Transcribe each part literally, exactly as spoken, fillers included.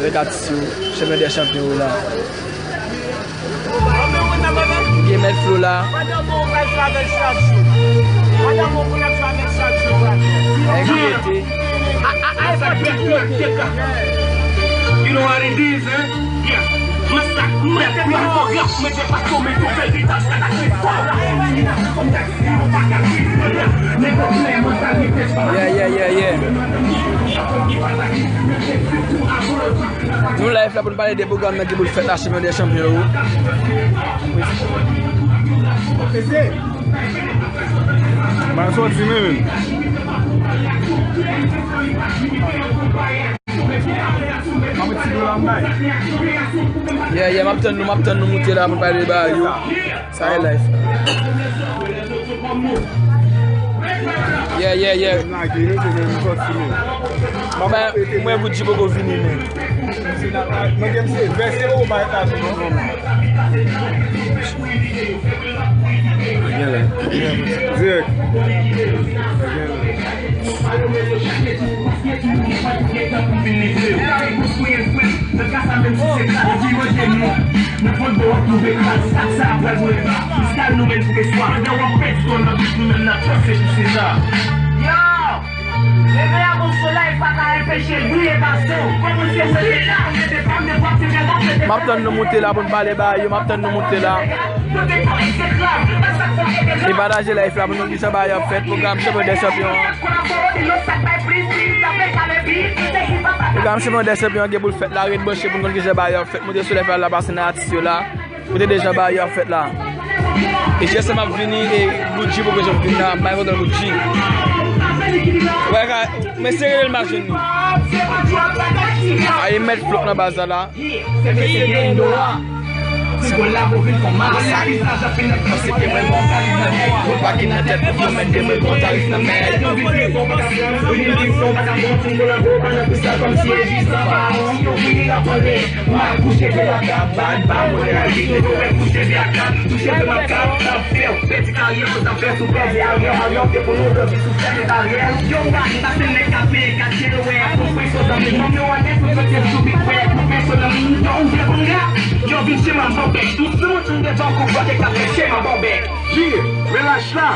Avèk atis yo, chanpyon dè chanpyon yo la. Gen Mèt Flo la. Enkyete. You know what it is, eh? Yeah. Masak, mèt, mèt, koreograf, mèt, pato, mèt, fè vitaj, katastrofè. Yeah, yeah, yeah, yeah. Nou live la pou n pale de pwogram nan ki pou l fèt la, chanpyon dè chanpyon yo. Mwen soti menm. Yeah, yeah, m ap tann nou, m ap tann nou moute la pou n pale de bagay yo. Sa e live. Yeah, yeah, yeah. Mwen, Gucci poko vini, men. Dirèk. Yo! Leve a bon solèy pa ka anpeche l briye pase w. Kòman se mwen menm, mwen te pa m de pati de bon, mwen te M ap tann nou moute la pou n pale bagay yo, m ap tann nou moute la. E pataje live la pou nou ki jan bagay yo ap fèt, pwogram chanpyon dè chanpyon an. Pwogram chanpyon dè chanpyon an gen pou l fèt la, ret branche pou n konn ki jan bagay yo ap fèt. Moute sou live la, la pase nan atis yo la. Kote de jan bagay yo ap fèt la. E J S M ap vini, e Gucci poko janm vin la, m bay kontan Gucci. Wè ka, men sere l m ap jwenn li. Aye mèt flòp nan baz la la. Ti gòl la pou vin fè masak. Mwen se te mwen bon kalib nan men. Mwen pa gen nan tèt pou fè mwen te mwen bon kalib nan men. Yo vin fè fò masak. Yo vin fè fò masak. Yo vin fè fò masak. Yo vin fè fò masak. M ap kouche de la kap, bad, ba mwen la, li te dwe kouche de la kap, touche de la kap, kap fè, pèdi karyè, yo t ap fè sou pèdi aryè, aryè, te pou nou ranvi sou fèmen baryè. Yo, gad, sa se nèg k ap peye kat kilowè, pou fè so zanmi, fanm yo anlè, pou yo te sou bit, wè, pou fè so zanmi, yo ouvè konn rap, yo vin chema bòbèk, tout se moun ki devan kou bòbèk, k ap fè chema bòbèk. Yeah, men lach la.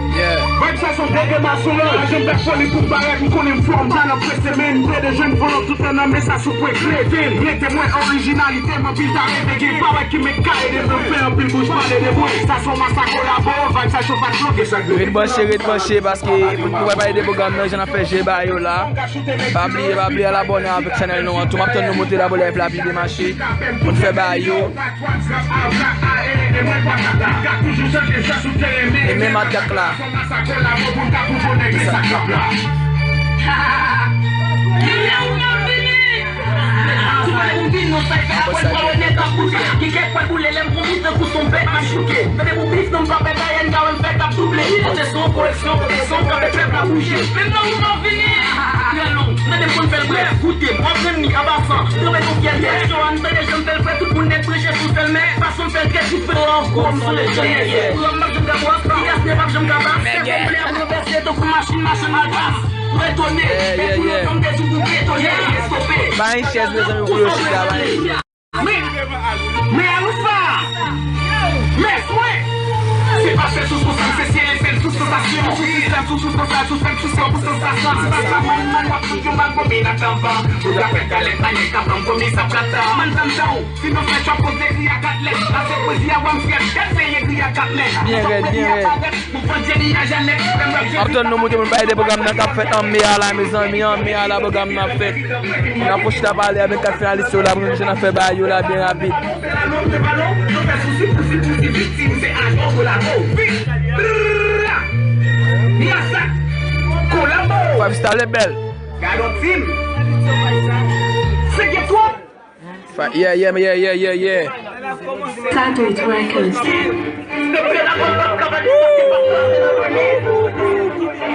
Yeah. Vibe sa se yon dege masonaj. Jan m fè foli pou parèt, m konnen m fò, m pa nan prese, men m plede jwenn volon tout tan nan men sa sou pwen kleve. Mete mwen orijinalite, m anpil ta reve gen, pa wè ki men ka ede m fè anpil bouch pale de mwen. Sa se yon masak kolabo, vibe sa cho pa t bloke sa. Ret branche, ret branche, paske pou nou pale de pwogram nan, jan n ap fè je ba yo la. Pa bliye, pa bliye al abòne avèk chanèl nou an tou. M ap tann nou moute la pou live la pi byen mache. Pou n fè ba yo. E menm atak la. Menm nan ou nan vini. Trè long, mande m konn fè l brèf, koute m, w ap jwenn li an basan. Travay konfyans, aksyon an, tande jan m fè l frè, tout moun nèt branche sou sèl men, fason m fè l trè chifre an gwo, m sou le jèn nèg. Pran m ap jwenn gabwas, kiyès ne p ap janm kaba, fè konplè ap ranvèse tankou machin, machin malpas. Retone, fè kou lontan m te di w pou retone, estope. Ba yon chèz, mezanmi, pou yo chita, ba yon chèz. Men, men Aloufa! Mès mwen! Se pase sou sou sa, se syèl, se sou sou sa, sou sou sistèm, sou sou sou sa, sou sèm, sou sèm, sou sou sa, sou sou sa, sou sou sa, w ap fout yon bal konbinat anvan. Ou ta fè galèt, pa nèg k ap pran konbinat sa plata. Man zanm sa ou, si nou fè chòp, poze kri a kat lèt. Pase poezi a wè m fyè, gad seye kri a kat lèt. Byen rèd, byen rèd. M ap tann nou moute pou n pale de pwogram nan k ap fèt an me a la, mezanmi, an me a la pwogram nan ap fèt. N ap fè chita pale avèk kat finalis yo la pou nou di jan n ap fè bagay yo la byen rapid. Five Star Lebel. Fa-, yeah, yeah, yeah, yeah, yeah, yeah. Satellite Records.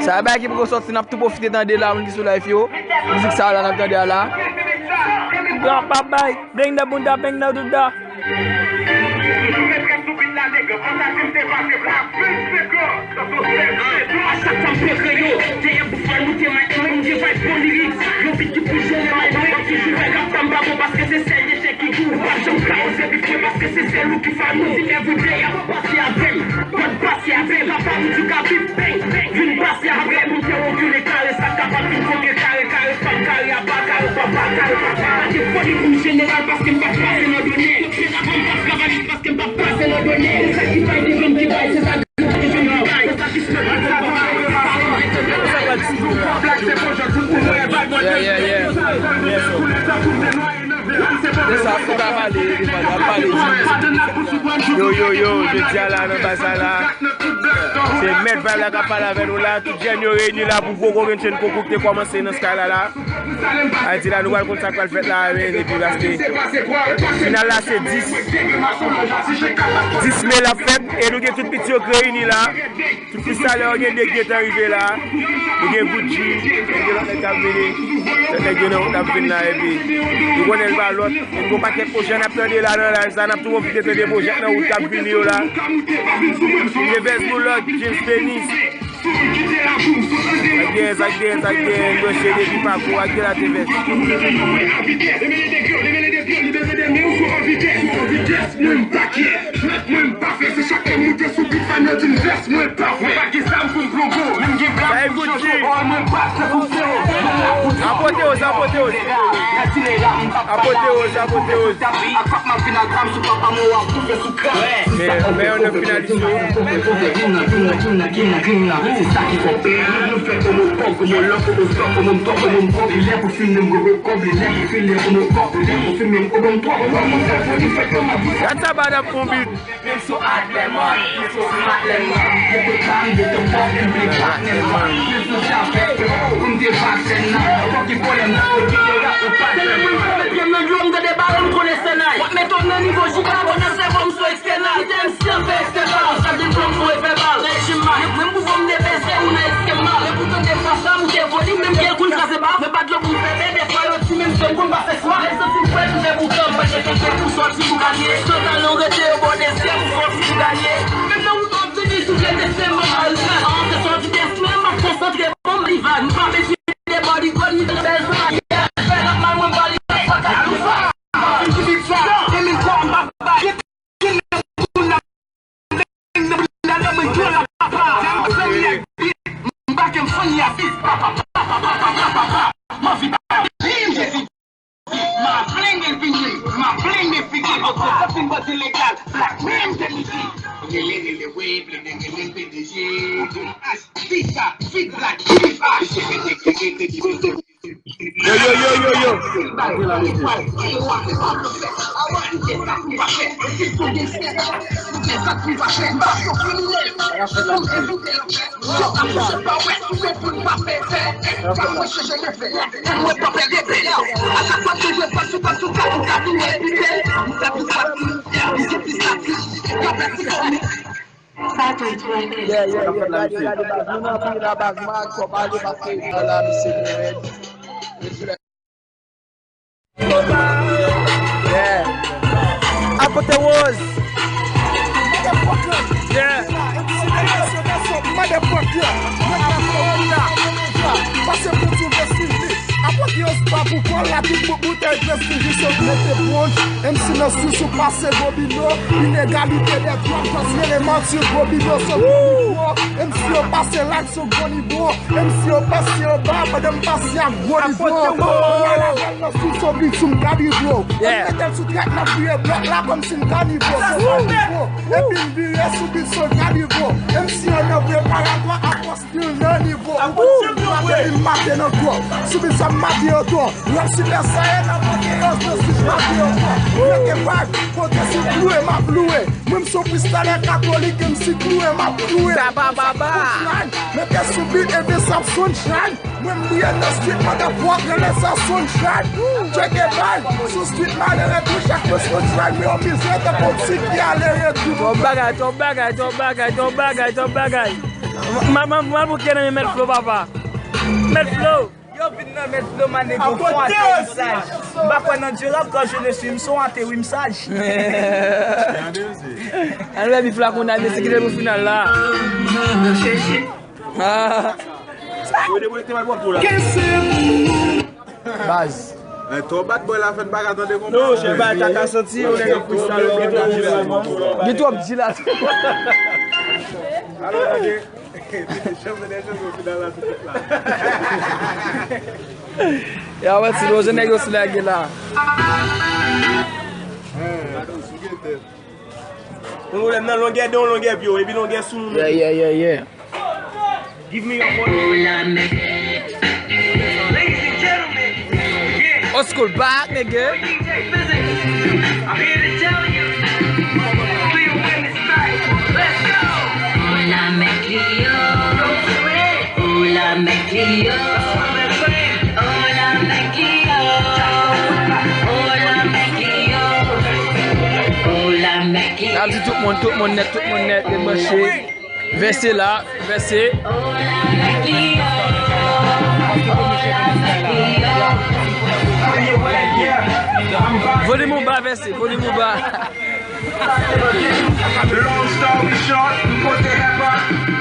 Sa bagay ki poko sòti, n ap tou pwofite tande la, moun ki sou live yo. Mizik sa la n ap tande a la. Rap ap bay, bling da bounda, bling da douda. A chak fwa m pere yo, dèyè bout fòl moute mic mwen, m gen vibe bon lyrics. Yon beat ki pou jere mic mwen, m ap toujou fè rap sa m pa bon. Se sa, fò ka pale, li pale, ap pale di. Yo, yo, yo, jodi a la, nan baz la la, se Mèt Vibe la k ap pale avè nou la. Tout jèn yo reyini la pou gwo gwo Gen Chen Concours ki te kòmanse nan Skyline la. Ayiti la, nou pral konn sa k pral fèt la, men, epi paske final la se dis. Dis me l ap fèt, e nou gen tout piti yo k reyini la. Tout freestylè yo gen de k gentan rive la. Nou gen Gucci, nou gen lòt nèg k ap vini. Lòt nèg yo nan wout ap vin la, epi nou konnen l pa lòt. E nou gon pakèt pwojè n ap tande la nan live sa, n ap tou pwofite tande pwojè k nan wout k ap vini yo la. Nou gen Vès Bulldog, James Dennis. Sa k genyen, sa k genyen, sa k genyen, branche depi Pako, ak Gela T V. Mwen pa kè, mwen pa fè, se chak lè m moute sou bit, fanm yo di m vès, mwen pa fè. Pa gen zam pou m plonbo, menm gen blag pou m chanje, bòl mwen pa fè pou fè. Apoteoz, apoteoz. Apoteoz, apoteoz. Ak pap m ap vin ak zam sou papa mwen w ap koupe sou kran. Men, men yon nan finalis yo. Se sa ki fè nou fè komo kòb, komo lòk, komo stòk, komo m twòp, komo m twòp. Lè pou fini m gogo kòb, lè pou fini m komo kòb, lè pou fini m komo m twòp. Gad sa Bad ap fè yon beat. Menm sou Adlèman, menm sou Matlèman, menm sou Tam, menm sou Pòp, menm sou Patnèman, menm sou Chapèl, pou m te Patnèman, fòk ki pwoblèm nan, pou ki te la ou pa tèlman. Mwen mete m nan dlo, m tande bal, m konnen sènay. W ap mete w nan nivo Jiga, konnen sèvo m sou ekstènal. Kite M C an fè ekstènal, sa gen plonbo e fè bal. Rejim mal, menm pou fò m depese ou nan eskèm mal. Lè pou tande fòs la, moute volim, menm ke l konn kraze ba. Mwen pa dlo pou m fè bebe, fwa yo di menm fè m konn pase swa. Lè santi m fwèt, m fè boukan, m pa chèche fè pou sòti pou ganye. Pantalon rete yo bò dezyè pou sòti pou ganye. Menm nan wout w ap vini, sou vye desten, m ap al. An, se sòti desten, m ap konsantre, bon, m rival. M pa bezwen de bodyguard, ni de bèl zon ayè. Fè l ap mal, mwen m pa li, fòk a loufa. Fè m ki big sa, de mil twa, m pa bay. Yo, yo, yo, yo, yo. Yeah, yeah, yeah, gade, gade, baz. Nou nan peyi la, baz, Mark, fò pale, paske, la, misye gen rèd. Yeah. Apoteoz. Yeah. Pase pou tou vle silvi. Apoteoz pa pou kò la, tout bout boutèy vle silvi, sot mete bwonj. M C nan sou sou pase gwo bino, inegalite dè twa, jis rele Matye gwo bino, sot gwo bino. M C yo pase laj sou gwo nivo. M C yo pase anba, pandan m pase ak gwo nivo. Mwen al avè l nan sou so bit sou m kalibre w. Mwen mete l sou trèt nan vire blòk la kòmsi m kanivo. Se sa nivo. Epi m vire sou bit sou kalibre w. M C yo nan preparatwa apòs pil nan nivo. Ou konn m mate, m mate nan twò. Sou bit sa m mate yo twò. Rap Sipè Sayen nan Pokeyoz nan switch mate yo twò. Mete vag, kote sou kloure m ap loure. Mwen m se yon freestylè katolik, M C kloure m ap kloure. Sa pa baba. Mete sou bit, epi sa ap sunshine. Mwen m briye nan street, motherfucker, lè sa sunshine. Tcheke bal, sou street malere tou, chak mwen sunshine, mwen yon mizè, tankou ti ki ale retou. Twòp bagay, twòp bagay, twòp bagay, twòp bagay, twòp bagay. M a, m a, m a bouke nan men Mèt Flo, papa. Mèt Flo. Yo vin nan Mèt Flo, man, nèg yo fon aterisaj. M pa kwè nan Dye la, quand je le suis, m se yon aterimsaj. Ann wè bif la kounye a, mesye, kite l pou final la. Ah. Baz. Eh, twò bad boy la fè n pa ka tande konpa. Non, se bagay kaka santi, yon nèg ap freestyle la. Gen twòp di la. Alò, tande. Chanpyonè chanpyon final la, se tout la. Ya wè ti Roze nèg yo sou lage la. Yon pwoblèm nan longè de, yon longè pye, epi longè sou moun. Yeah, yeah, yeah, yeah. Give me your phone. School back, nigga. Hola, me crió. Hola, me crió. Hola, me crió. Hola, me crió. Hola, me crió. N ap di tout moun, tout moun nèt, tout moun nèt, ret branche. Vèse la, vèse. Volim ou ba, vèse, volim ou ba. Long story short, m pote repa.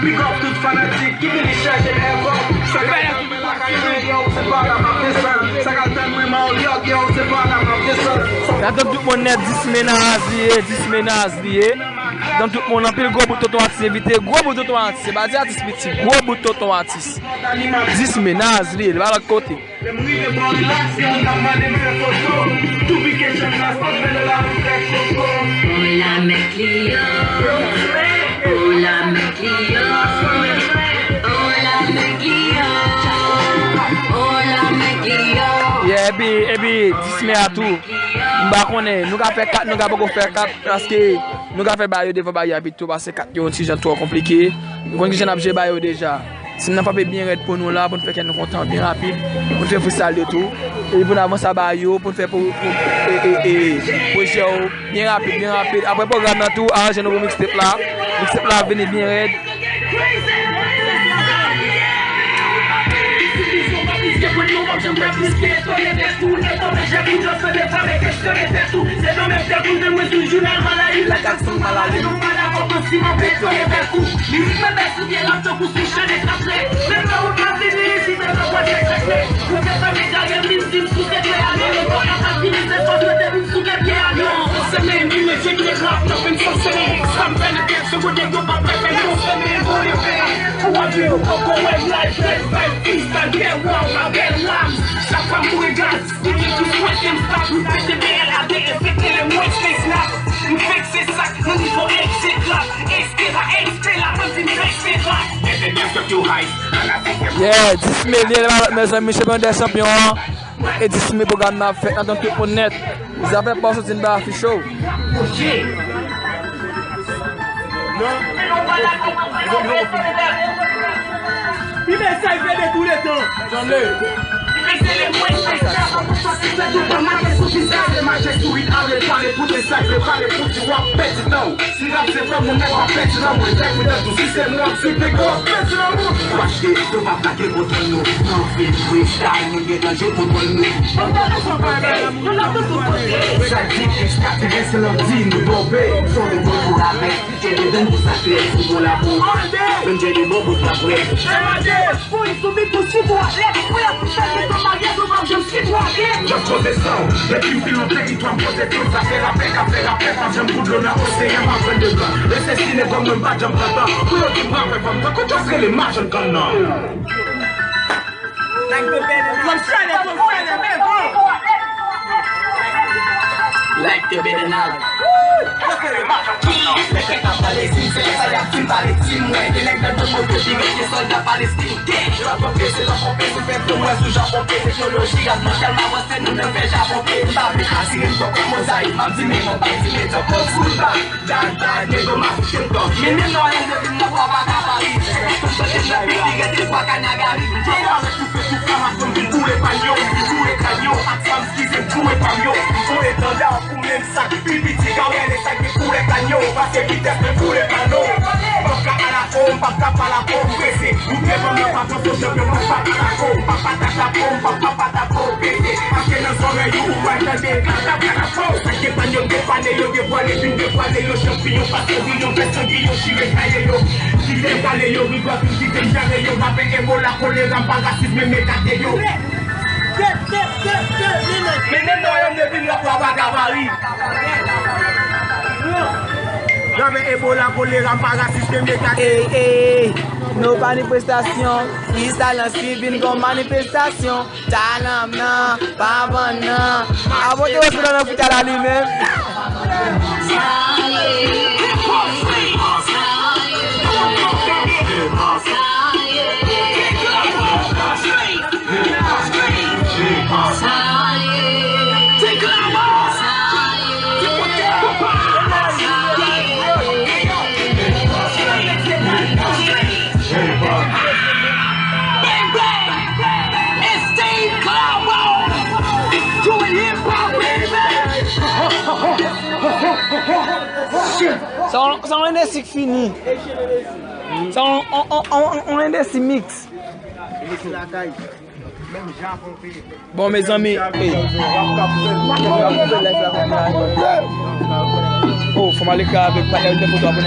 Big up tout fanatik ki vini chèche repa. Sa ka tann mwen lakay mwen, yo, se pa la m ap desann. Sa ka tann mwen Marriott, yo, se pa la m ap desann. N ap tann tout moun nèt, dis me nan Azliye, dis me nan Azliye. Donk tout moun, anpil gwo bout tonton atis envite, gwo bout tonton atis, se pa di atis piti, gwo bout tonton atis. Dis me nan Azliye, li pa lòt kote. Lè m rive bò rilaks, gen moun k ap mande m fè foto. Tou pike chan nan spòt, vèlè la pou fè koko. Hola, me crió. Hola, me crió. Hola, me crió. Hola, me crió. Yeah, epi, epi, dis me a tou. M pa konnen, nou ka fè kat, nou ka poko fè kat, paske nou ka fè bagay yo devan bagay yo pi tou, paske kat yo yon ti jan twò konplike. Nou konn kijan n ap jere bagay yo deja. Si n ap frape byen rèd pou nou la, pou n fè kè nou kontan byen rapid, pou n fè freestyle yo tou. Epi pou n avanse a bagay yo, pou n fè pou, pou, e, e, e, pwojè yo byen rapid, byen rapid. Apre pwogram nan tou, aranje nou pou mixtape la. Mixtape la ap vini byen rèd. Yeah, dis me vyen la, mezanmi, chanpyon dè chanpyon an. E dis me pwogram nan ap fèt, n ap tann tout moun nèt. Zafè pa w soti anba afich yo. Li mesaj vle de tou letan. Tande. Si rap se fè moun nèg w ap pèdi nan mwen, tèk mwen tankou si se mwen w ap swiv, nèg w ap pèdi nan mwen. Paske yo pa plake kontwòl nou. Nan fil freestyle, nou gen danje kontwòl nou. Sa di ekstraterès lan di nou tonbe. Fò nou konn kou avèk. Kenbe dan pou sa klè, sou bon lapo. Menm jè de bon bout la prè. Pou li sou bit pou sitwayen. Pou y ap fè bit an maryaj, nou p ap janm sitwayen. Just koze san w. Depi m fin nan teritwa, m poze tout zafè rapè k ap fè rapè, p ap janm bout dlo nan oseyan, m ap jwenn de gran. Resesi nèg mwen, m pa janm pran tan. Pou yo di m rapè, fò m pran konsyans, rele majan kann nan. Like the banana. Nèg k ap pale di m fè sa, y ap di m pale di m wè. Gen nèg nan Domoro ki rete sòlda Palestin. Gen, yo ap konpe, se lò konpe, se fè pou mwen sou jan konpe. Teknoloji a nou tèlman avanse, nou menm fè Japon pe. M pa vle atire m kòk mozayik, m ap di men konpe, di men tankou foulba. Dada, nego, m ap fout m kòk. Men menm nan L V, m nan kwa pa ka pari. Tout sote nan pil, li rete kwa ka nagari. M fè yon avèk tou fè tou flamasyon, m vin boule pal yo, m vin boule kran yo. Ak fam, skize, m boule pam yo. M voye tanda pou menm sa k pi piti ka wè le sa k gen koulè kanyo. Pase vitès, men boule pano. M p ap ka alako, m p ap ka palako, m prese. Ou devan mwen, pa pran fo chanpyon, mwen pa patako. M pa patatapo, m pa pa patako, pete. Pase nan zòrèy ou, ou pral tande klakapalako. Sa k depane yo, depane yo, devwale, vin devwale yo, chanpiyon, pase bouyon, fè sangi yo, chire kaye yo. Kite m kale yo, rigò, vin kite m jare yo, rapè Ebola, kolera, m pa rasis, men m ekate yo. Men menm nan wayòm de vin rap la pa ka pari. Rapè Ebola, kolera, m pa rasis, men m ekate yo. Ey, ey, nou manifestasyon, freestyle lan si vin gon manifestasyon. Talan m nan, pa vann nan. Avote yo sou nan fouta la li menm. Sa yon, sa yon endesi k fini. Sa yon, yon, yon, yon, yon endesi mix. Bon, mezanmi, ey. Oh, fò m ale ka avèk patnè m, foto ap